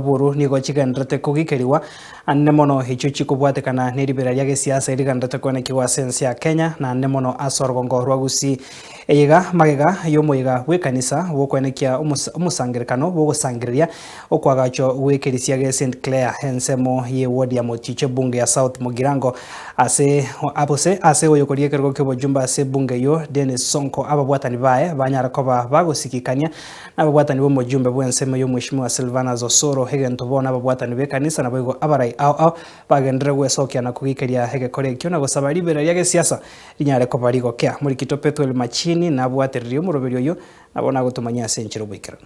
Buru nigo chigendererete kogikerigwa anene mono echio chikobwatekana neribera ria gesiasa erigendererete koenekigwa ase ense ya Kenya na anene mono ase orogongo rwa Gusii. Eyeiga magega yomoyega bw'ekanisa bw'okoenekia omosangerekano bw'ogosangereria okoagachwa gw'ekerisia ge St Clair ensemo ye ward ya Moticho ebunge ya South Mugirango ase gose ase oyokoria ekerogo ki'obojumbe ase ebunge eyio Dennis Sonko ababwatani baye banyara koba bagosigikania Nababwatani b'omojumbe bw'ensemo y'Omweshimiwa Silvanus Osoro, egento bono ababwatani b'ekanisa naboigo abarai ao ao bagenderere gwesokia na kogikeria egekora ekio na gosaba ribera ria gesiasa rinyare koba rigokea. Morikito Pethuel Machini nabwatererie omoroberi oyio na bono agotomanyia ase enchera oboikeranu.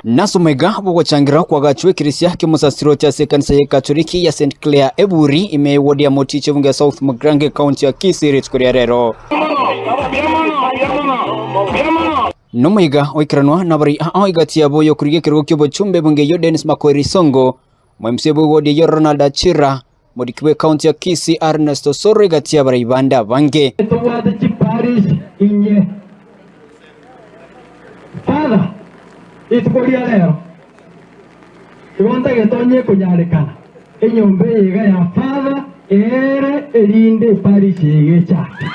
Nase omwega bw'ogochangerera kwagachwe ekeresia ki'omosasiroti ase ekanisa y'Ekatoliki ya St Clair Eburi ime y'ewodi ya Moticho ebunge ya South Mugirango ekaunti ya Kisii rituko ria rero. Nomoiga oikeranwa nabari ao egati yabo y'okorigia ekerogo ki'obochumbe ebunge eyio Dennis Makoeri Songo, Omo-MC bw'ewodi eyio Ronald Achira, Omoriki bw'ekaunti ya Kisii Ernest Osoro egati y'abarai bande abange. Tobwate chiparish inye. Father, rituko ria rero igo ntagete onye ekonyarekana enyomba eye iga ya Father eere erinde eparish eye iga echake.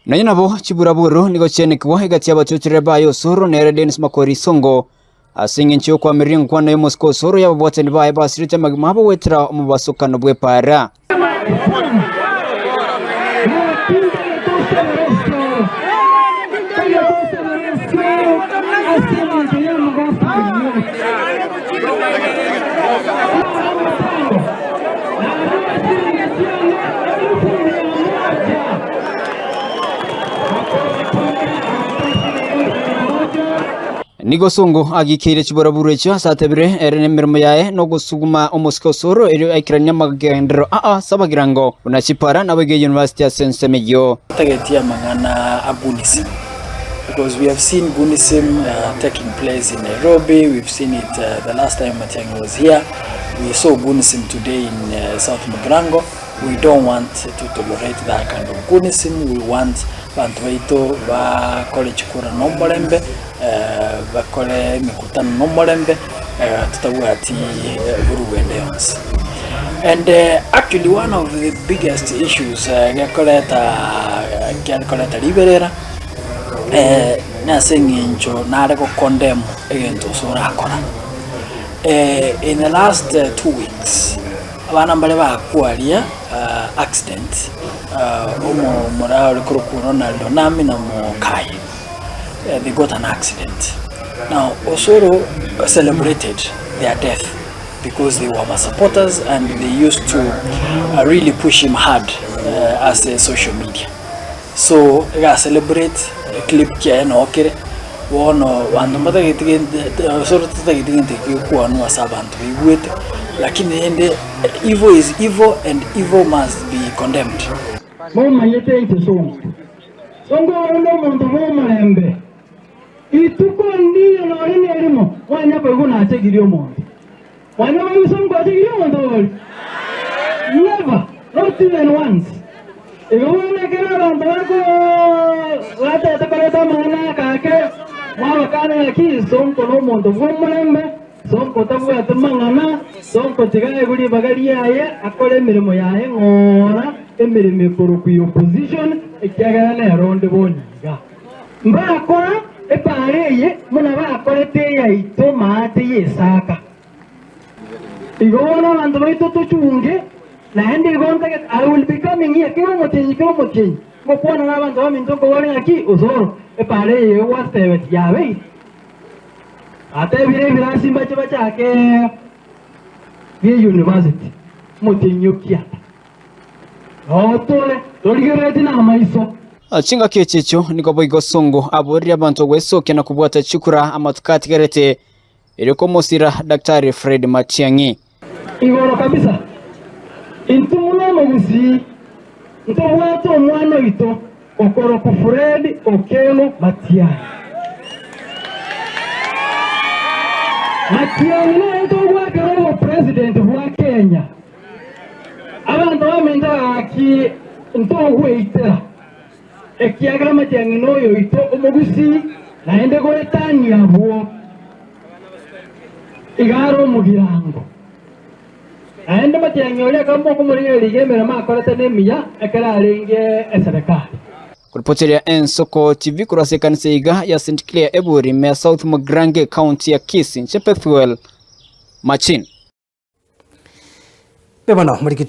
Nonya nabo chiburaburu nigo chianekigwa egati y'abachochorere baye Osoro nere Dennis Makori Songo Ase engencho y'okoamereria enkwana y'omosike osoro y'ababwatani baye basirete amagima abo goetera omobasokano bw'epaara. Nigo Songo agikeire chiburaburu echio ase atebire ere nemeremo yaye nogosuguma omosike osoro erio aikeranie amagenderero aa ase abagirango buna chipara naboigo eyunivasiti ase ensemo eyio. Totageti amang'ana a Gunisim because we have seen Gunisim taking place in Nairobi, we've seen it the last time Matiang'i was here, we saw Gunisim today in South Mugirango, we don't want to tolerate that kind of Gunisim, we want Abanto baito bakore chikura nomorembe, bakore emekutano nomorembe, totabwati vurugu ende yonsi. And actually one of the biggest issues gekoreta gekoreta riberera nase eng'encho nare gokondemwa egento ase orakora. In the last 2 weeks, abana mbare bakwaria accident. Omomura ore korokwa Ronald Onami na mokaye, they got an accident. Now Osoro celebrated their death because they were my supporters and they used to really push him hard ase social media. So iga celebrate eclip kiaye noo kere, bono banto mbatageti gento Osoro tatageti gento gekwanwa ase abanto baigwete, lakini rende. Evil is evil and evil must be condemned. Momanyete inche Songo. Songo oyo nomonto bw'omorembe. Rituko ndiyo nonye nerimo mwanya koigwa nachegirie omonto. Mwanya koigwa Songo achegirie omonto bori? Never, not even once. Igo bono ekero abanto bako batete koreta amang'ana aka ake, mwabakana ng'aki Sonko nomonto bw'omorembe, Sonko tabwati mang'ana, Sonko tiga aegwe ribaga riaye akore emeremo yaye ng'ora, emeremo ekorokwa y'opposition, ekiagera nere onde boniga. Mbakora epaara eye buna bakorete eyaito maate y'Isaka. Igo bono abanto baito tochunge, naende igo ntagete, I will be coming here kera omotienyi kera omotienyi, ngokwana nabanto baminto nkobore ng'aki, Osoro, epaara eye gwatebeti yabeire. Atebire ebirasi mbache bachake bie university omotienyi o kianda. Noo tore torigereretie namaiso. Chingaki echi echio nigo boigo Songo aboririe abanto gwesokia na kobwata chikura amatuko atigarete erio komosira Daktari Fred Matiang'i. Igoro kabisa, intwe buna omogusii ntobwate omwana oito okorokwa Fred Okello Matiang'i. Matiang'i nere togwakera obopresident bwa Kenya. Abanto baminto gaki ntogweitera. Ekiagera amatiang'i noyoito omogusii, naende goetania abwo iga are omogirango. Naende matiang'i oria akaba okomorigereria iga emeremo akorete nemiya ekero arenge eserekari. Koripoteria Ensoko TV korwa ase ekanisa iga ya St Clair Eburi ime ya South Mugirango ekaunti ya Kisii, inche Pethuel Machin. Mbuya mono morikito.